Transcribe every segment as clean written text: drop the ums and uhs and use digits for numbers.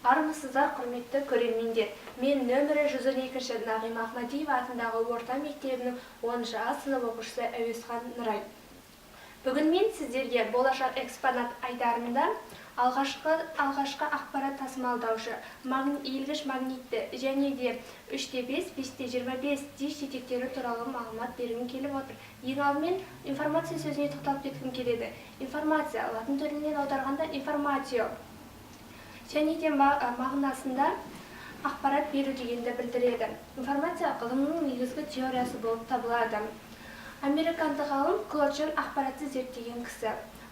Армысыздар, құрметті көрермендер! Мен нөмірі 112 Нағима Ахмадиева атындағы орта мектебінің 10 А сынып оқушысы Әуезхан Нұрай. Бүгін мен сіздерге «Болашақ экспонат» айдарында алғашқы ақпарат тасымалдаушы иілгіш магнитті және де 3-те 5, 5-те 25 диск жетектері туралы мағлұмат бергім келіп отыр. Ең алдымен информация сөзіне тоқталып кеткім келеді. Информация латын тілінен аударғанда informatio және де мағынасында ақпарат беру дегенді білдіреді. Информация ғылымның негізгі теориясы болып табылады. Американдық ғалым Клод Шеннон ақпаратты зерттеген кісі.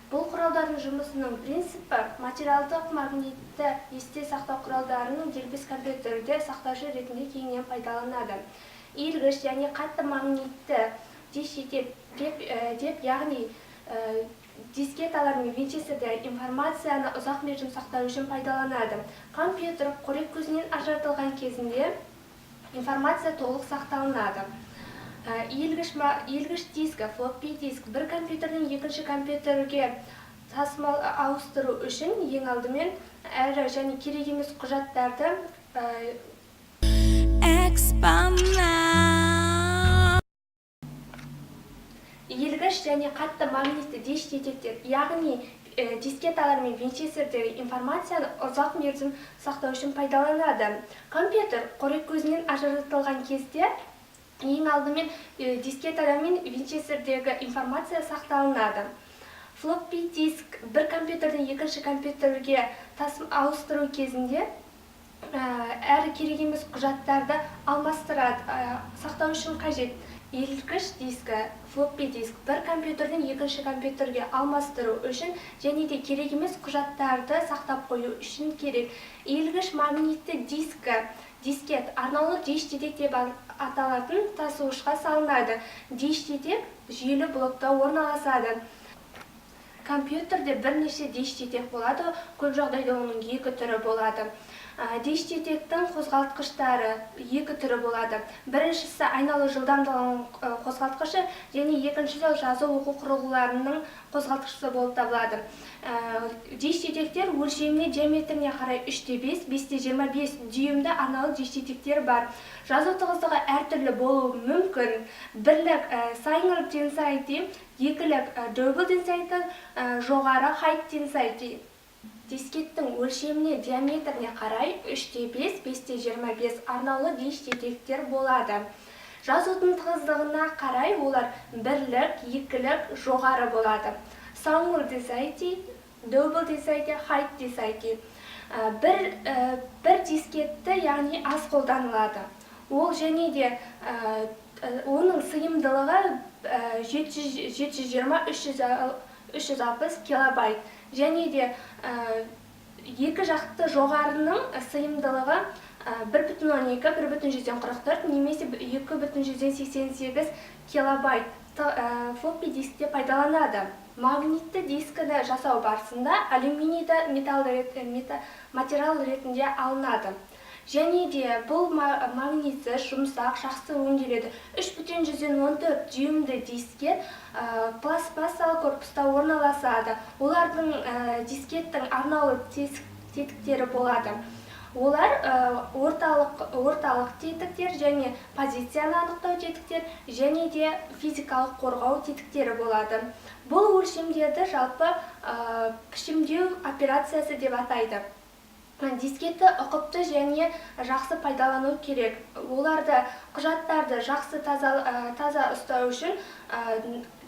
Бұл құралдардың жұмысының принципі материалдық магнитті есте сақтау құралдарының дербес компьютерде сақтаушы ретінде кеңінен пайдаланады. Иілгіш және қатты магнитті диск жетек деп, яғни дискеталар мен винчестерде информацияны ұзақ мерзім сақтау үшін пайдаланады. Компьютер қорек көзінен ажыратылған кезінде информация толық сақталынады. Иілгіш дискі, флоппи диск, бір компьютерден екінші компьютерге тасымал ауыстыру үшін ең алдымен әрі және керек емес құжаттарды Экспонат. Иілгіш және қатты магнитті диск жетектер, яғни дискеталар мен винчестердегі информацияны ұзақ мерзім сақтау үшін пайдаланады. Компьютер қорек көзінен ажыратылған кезде ең алдымен дискетада мен винчестердегі информация сақталынады. Флоппи диск бір компьютерден екінші компьютерге ауыстыру кезінде әрі керек емес құжаттарды алмастырады, сақтау үшін қажет. Иілгіш дискі, флоппи диск, бір компьютерден екінші компьютерге алмастыру үшін және де керек емес құжаттарды сақтап қою үшін керек. Иілгіш магнитті дискі, дискет, арнаулы диск жетек деп аталатын тасуышқа салынады. Диск жетек жүйелі блокта орналасады. Компьютерде бірнеше диск жетек болады, көп жағдайда оның екі түрі болады. Диск жетектің қозғалтқыштары екі түрі болады. Біріншісі айналу жылдамдығының қозғалтқышы және екіншісі жазу оқу құрылғыларының қозғалтқышы болып табылады. Диск жетектер өлшеміне, диаметріне қарай 3-те 5, 5-те 25 дюймді арнаулы диск жетектер бар. Жазу тығыздығы әртүрлі болуы мүмкін. Бірлік single density, екілік double density, жоғары high density. Дискеттің өлшеміне, диаметріне қарай 3-те 5, 5-те 25 арнаулы диск жетектер болады. Жазудың тығыздығына қарай олар бірлік, екілік, жоғары болады. Single density, double density, high density. Бір дискетті, яғни аз қолданылады. Ол және де оның сыйымдылығы 720, 360 килобайт. Және де екі жақты жоғарының сыйымдылығы 1,12, 1,44 немесе 2,88 килобайт флоппи дискте пайдаланады. Магнитті дискіні жасау барысында алюминийді металл материал ретінде алынады. Және де бұл магнитсіз, жұмсақ, жақсы өңделеді. 3,14 дюймді дискет пластмассалы корпуста орналасады. Олардың дискеттің арнаулы тетіктері болады. Олар орталық тетіктер және позицияны анықтау тетіктер және де физикалық қорғау тетіктері болады. Бұл өлшемдерді жалпы пішімдеу операциясы деп атайды. Дискетті ұқыпты және жақсы пайдалану керек. Оларды құжаттарды жақсы таза ұстау үшін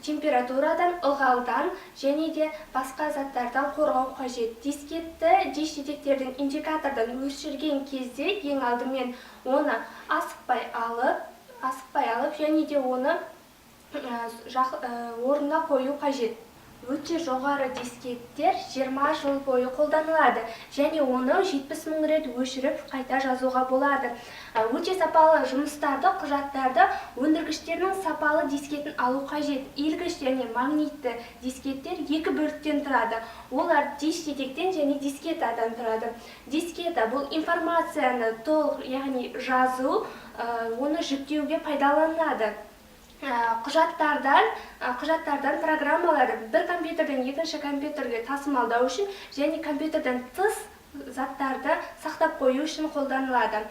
температурадан, ылғалдан және де басқа заттардан қорғау қажет. Дискетті диск жетектердің индикатордан өшірген кезде ең алдымен оны асықпай алып және де оны орнына қою қажет. Өте жоғары дискеттер 20 жыл бойы қолданылады және оны 70 мың рет өшіріп, қайта жазуға болады. Өте сапалы жұмыстарды, құжаттарды өндіргіштерінің сапалы дискетін алу қажет. Иілгіш және магнитті дискеттер екі бөліктен тұрады. Олар диск жетектен және дискетадан тұрады. Дискета бұл информацияны толық, яғни жазу, оны жүктеуге пайдаланады. Құжаттардан программаларды бір компьютерден екінші компьютерге тасымалдау үшін және компьютерден тыс заттарды сақтау үшін пайдаланады. сақтап қою үшін қолданылады.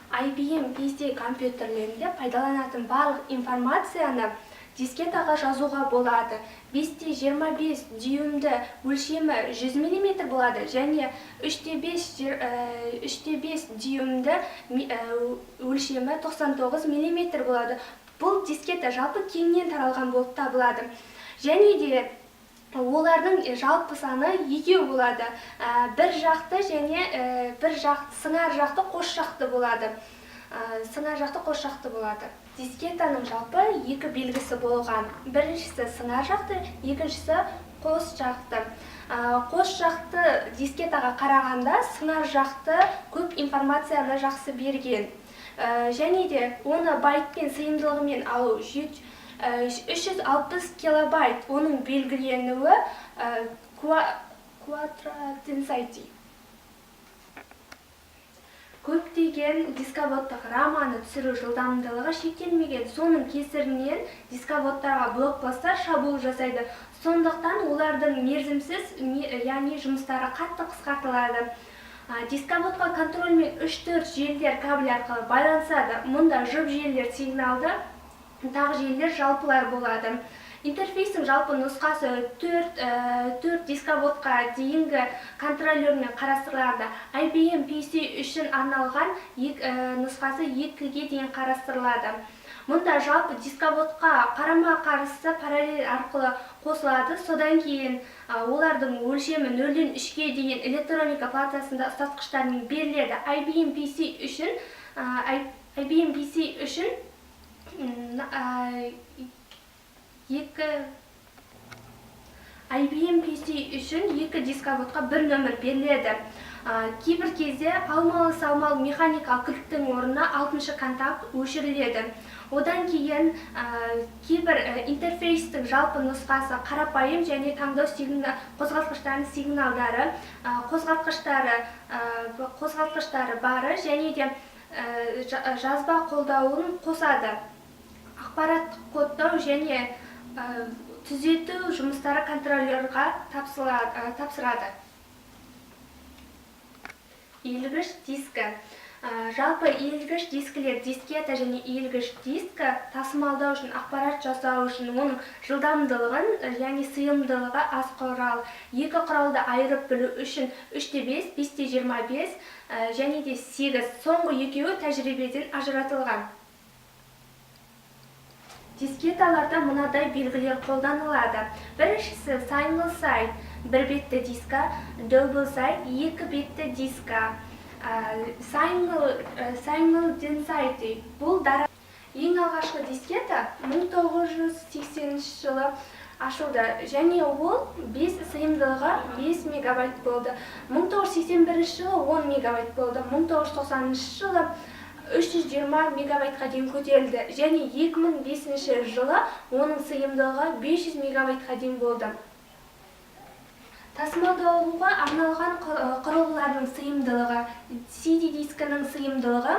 IBM PC компьютерлерінде пайдаланатын барлық информацияны дискетаға жазуға болады. 5,25 дюймді өлшемі 100 мм болады және 3,5 дюймді өлшемі 99 мм болады. Бұл дискета жалпы кеңінен таралған болып табылады. Және де олардың жалпы саны екеу болады. Бір жақты және бір жақ, сыңар жақты, қос жақты болады. Сыңар жақты, қос жақты болады. Дискетаның жалпы екі белгісі болған. Біріншісі сыңар жақты, екіншісі қос жақты. Қос жақты дискетаға қарағанда сыңар жақты көп информацияны жақсы берген. Және де оны байтпен сыйымдылығымен алу 360 килобайт, оның белгіленуі quarter density. Көптеген дисководтық раманы түсіру жылдамдылығы шектелмеген, соның кесірінен дисководтарға блокпосттар шабуыл жасайды. Сондықтан олардың мерзімсіз, яғни жұмыстары қатты қысқартылады. Дисководқа контрольмен 3-4 желілер кабель арқылы байланысады. Мұнда жұп желілер сигналды, тағы желілер жалпылар болады. Интерфейстің жалпы нұсқасы 4 дисководқа дейінгі контроллермен қарастырылады. IBM PC үшін арналған нұсқасы 2-ге дейін қарастырылады. Мұнда жалпы дисководқа қарама-қарсы параллель арқылы қосылады. Содан кейін олардың өлшемі 0-ден 3-ке дейін электроника платасында ұстатқыштармен беріледі. IBM PC үшін екі IBM PC үшін екі дисководқа бір нөмір беріледі. Кейбір кезде алмалы-салмалы механикалық кілттің орнына алтыншы контакт өшіріледі. Одан кейін кейбір интерфейстің жалпы нұсқасы қарапайым және таңдау қозғалтқыштарының сигналдары, қозғалтқыштары бары және де жазба қолдауын қосады. Ақпараттық кодтау және түзету жұмыстары контроллерға тапсырады. Иілгіш дискі. Жалпы иілгіш дискілер, дискета және иілгіш дискі тасымалдау үшін, ақпарат жасау үшін оның жылдамдылығын және сыйымдылығы аз құрал. Екі құралды айырып білу үшін 3,5, 5,25 және де 8. Соңғы екеуі тәжірибеден ажыратылған. Дискеталарда мынадай белгілер қолданылады. Біріншісі single side, бір бетті диска, double side, екі бетті диска. Single density бұл дара. Ең алғашқы дискета 1980 жылы ашылды және ол 5 сыйымдылығы 5 мегабайт болды. 1981 жылы 10 мегабайт болды. 1990 жылы 320 мегабайтқа дейін көтерілді және 2005 жылы оның сыйымдылығы 500 мегабайтқа дейін болды. Тасымалдауға арналған құрылғылардың сыйымдылығы: CD дискінің сыйымдылығы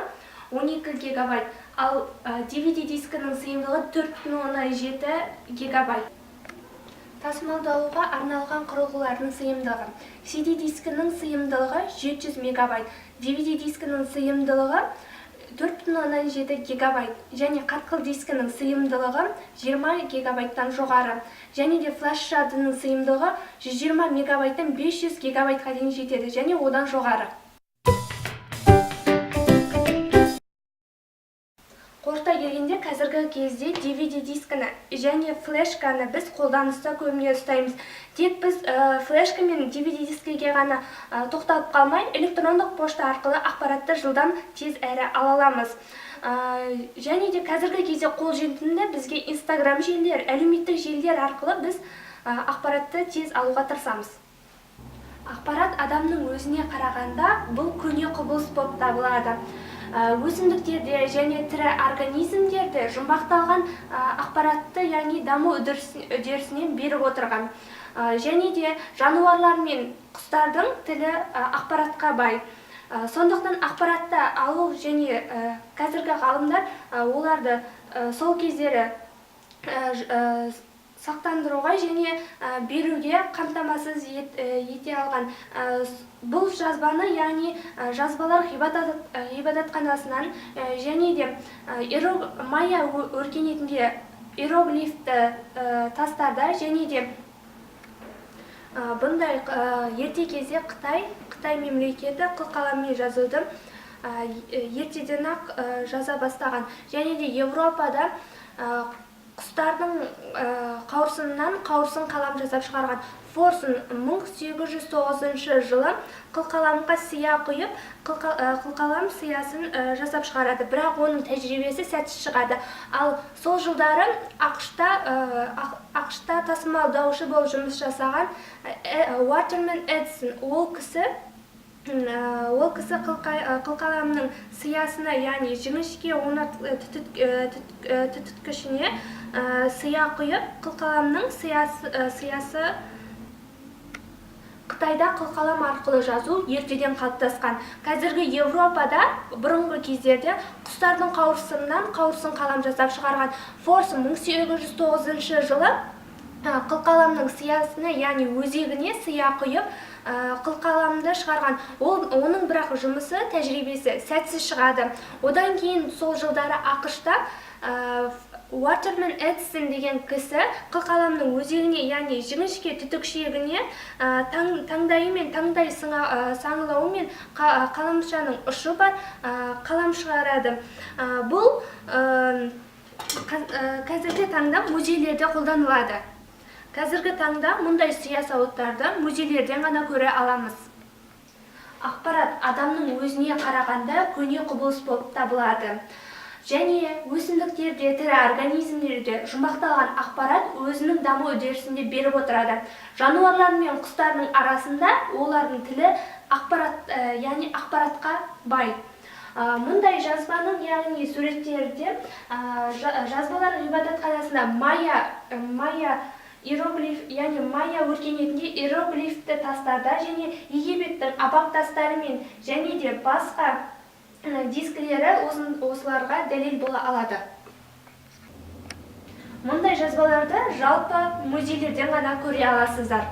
12 гигабайт, ал DVD дискінің сыйымдылығы 4,7 гигабайт. Тасымалдауға арналған құрылғылардың сыйымдылығы: CD дискінің сыйымдылығы 700 мегабайт, DVD дискінің сыйымдылығы 4,7 гигабайт және қатқыл дискінің сыйымдылығы 20 гигабайттан жоғары, және де флеш жадының сыйымдылығы 120 мегабайттан 500 гигабайтқа дейін жетеді және одан жоғары. Қорыта келгенде, қазіргі кезде DVD дискіні және флешканы біз қолданыста көбіне ұстаймыз. Тек біз флешка мен DVD дискіге ғана тоқталып қалмай, электрондық пошта арқылы ақпаратты жылдам, тез әрі ала аламыз. Және де қазіргі кезде қолжетімді бізге Инстаграм желілер, әлеуметтік желілер арқылы біз ақпаратты тез алуға тырысамыз. Ақпарат адамның өзіне қарағанда бұл көне құбылыс болып табылады. Өсімдіктерде және тірі организмдерде жұмбақталған ақпаратты, яғни даму үдерісінен беріп отырған. Және де жануарлар мен құстардың тілі ақпаратқа бай. Сондықтан ақпаратты алу және қазіргі ғалымдар оларды сол кездері сақтандыруға және беруге қамтамасыз ете алған. Бұл жазбаны, яғни жазбалар ғибадатханасынан және де майя өркениетінде иероглифті тастарда және де бұндай ерте кезде Қытай мемлекеті қылқаламмен жазуды ертеден-ақ жаза бастаған. Және де Европада құстардың қауырсынынан қауырсын қалам жасап шығарған. Форсон 1809 жылы қылқаламға сия құйып, қылқалам сиясын жасап шығарады. Бірақ оның тәжірибесі сәтсіз шығады. Ал сол жылдары АҚШ-та тасымалдаушы болып жұмыс жасаған Уатермен Эдисон, ол кісі қылқаламның сиясына, яғни жіңішке түтіткішіне сия құйып, қылқаламның сиясы. Қытайда қылқалам арқылы жазу ертеден қалыптасқан. Қазіргі Европада бұрынғы кездерде құстардың қауырсынынан қауырсын қалам жасап шығарған. Форсон 1809 жылы қылқаламның сиясына, яғни өзегіне сия құйып, қылқаламды шығарған. Оның бірақ жұмысы, тәжірибесі сәтсіз шығады. Одан кейін сол жылдары АҚШ-та Уатермен Эдисон деген кісі қылқаламның өзегіне, яғни жіңішке түтікшегіне таңдайы мен таңдай саңылауы мен қаламшаның ұшы бар қалам шығарады. Бұл қазіргі таңда музейлерде қолданылады. Қазіргі таңда мұндай сия сауыттарды музейлерден ғана көре аламыз. Ақпарат адамның өзіне қарағанда көне құбылыс болып табылады. Және өсімдіктерде, тірі организмдерде жұмақталған ақпарат өзінің даму үдерісінде беріп отырады. Жануарлар мен құстардың арасында олардың тілі ақпарат, яғни ақпаратқа бай. Мұндай жазбаның, яғни суреттерде жазбалар ғибадатханасында майя иероглиф, яғни майя өркениетінде иероглифті тастарда және Египеттің абак тастары мен және де басқа дискілері осыларға дәлел бола алады. Мұндай жазбаларды жалпы музейлерден ғана көре аласыздар.